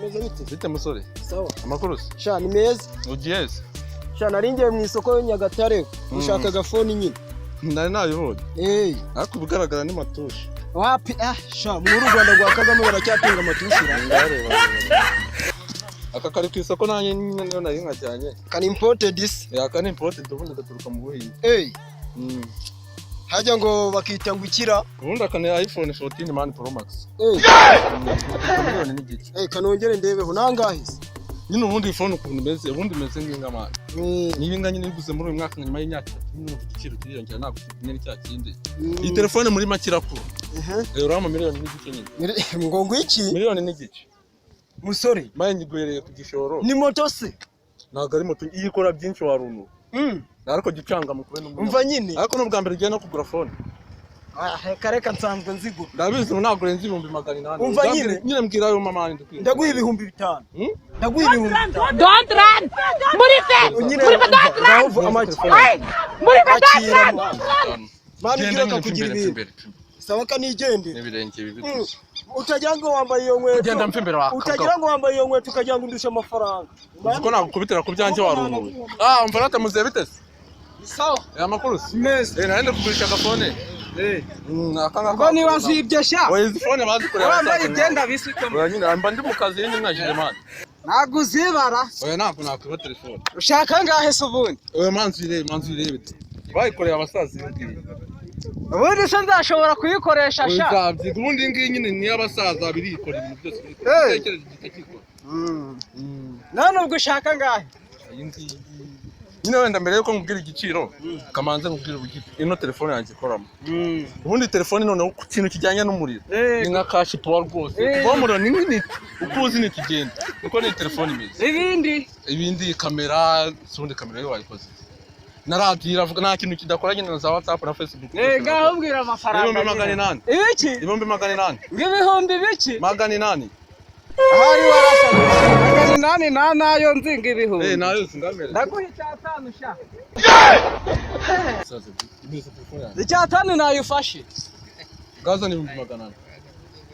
Bimeze bite? Bite, musore? Sawa. Amakuru se? Sha, ni meza. Ugiye se? Sha, nari ngiye mu isoko Nyagatare gushaka agafoni nyine. Nari nabibonye. Eh. Ariko ibigaragara ni matushe. Wapi, ah sha, muri Rwanda rwa Kagame baracyatunga amatushi ra. Ndareba. Aka kari ku isoko, nanjye nyine niyo nari nkajyanye. Kani imported isi. Aka ni imported, ubundi gaturuka mu Buhinde. Eh. Hajya ngo bakita ngo ikira. Ubundi aka ni iPhone 14 man Pro Max. Eh. 1.5 million. Eh, kanongere ndebeho nangahe se? Nyine ubundi iyi phone ukuntu imeze, ubundi imeze nk'inka man. Niba inka nyine iguze muri uyu mwaka, nyuma y'imyaka 3 nyine urumva igiciro kiriyongera, ntabwo kigumye ni cya kindi. Iyi telefone muri make irakura. Urabona 1.5 million nyine. Ngo iki? 1.5 million. Musore. Maye nyiguhereye ku gishoro. Ni moto se? Ntabwo ari moto, iyo ikora byinshi waruntu. Ariko gicanga mu kubena. Umva nyine. Ariko n'ubwa mbere ugiye no kugura phone. Ah, reka reka, nsanzwe nzigura. Ndabizi, ubu ntabwo urenze 800,000. Umva nyine. Nyine mbwira ayo mama wanjye ndikwiye. Ndaguha 5000. Hmm? Ndaguha 5000. Don't run! Murife! Nyine Murife, don't run! umva amaki. Hey! Murife, don't Akira. run! Mani Genda ugira nyine kakugira mfa imbere, ibintu. mfa imbere. Sawa, kanigende. N'ibirenge bibi gusa. Utagira ngo wambaye iyo nkweto. Genda mfa imbere wakabwa. Utagira ngo wambaye iyo nkweto ukagira ngo undushe amafaranga. Uzi ko nagukubitira ku byanjye warunuwe. Ah, umva rata muzehe, bite se? Sawa. Ya makuru se? Meza. Eh, nari kugurisha agafone. Eh. Aka ngaka. Ubwo niba nzibye sha. Oya, izi phone bazikoreye Wambaye abasaza. ibyenda bisukamo. Oya nyine, mba ndi mu kazi nyine mwajije man. Ntabwo uzibara. Oya, ntabwo nakwiba telefone. Ushaka angahe se ubundi? Oya, manzi urebe, manzi urebe. Bayikoreye abasaza iyi ngiyi. Ubundi se nzashobora kuyikoresha sha? Uzabyiga, ubundi iyi ngiyi nyine ni iy'abasaza, birikora ibintu byose birikora. Eh. Utekereje igihita kikora. None ubwo ushaka angahe? Iyi ngiyi nyine, wenda mbere yuko nkubwira igiciro, kamanze nkubwire uburyo ino telefone yanjye ikoramo. Ubundi telefone noneho ku kintu kijyanye n'umuriro ni nka cash power rwose. Kuba umuriro ni nk'initi, uko uzi initi igenda niko n'iyi telefone imeze. Ibindi? Ibindi kamera, si ubundi kamera yo wayikoze, na radiyo iravuga, nta kintu kidakora nyine, na za WhatsApp na Facebook byose Eh, birakora. ngaho mbwira amafaranga. 800,000. Ibiki? 800,000. Ng'ibihumbi biki? 800. Ahari warasabye. 800 nta nayo nzi ngo ibihumbi. Eh, nayo singamere. Ndaguha icyatanu sha. Saza, imeze telefone yanjye. Icyatanu nayufashe. Gaza ni 400,000.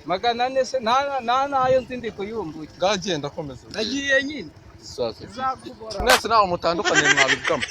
400 se nta nayo nzi, ndi kuyumbuka. Gagenda, komeza. Nagiye nyine. Saza. Izakubora. Mwese ntaho mutandukanye mwabivugamo.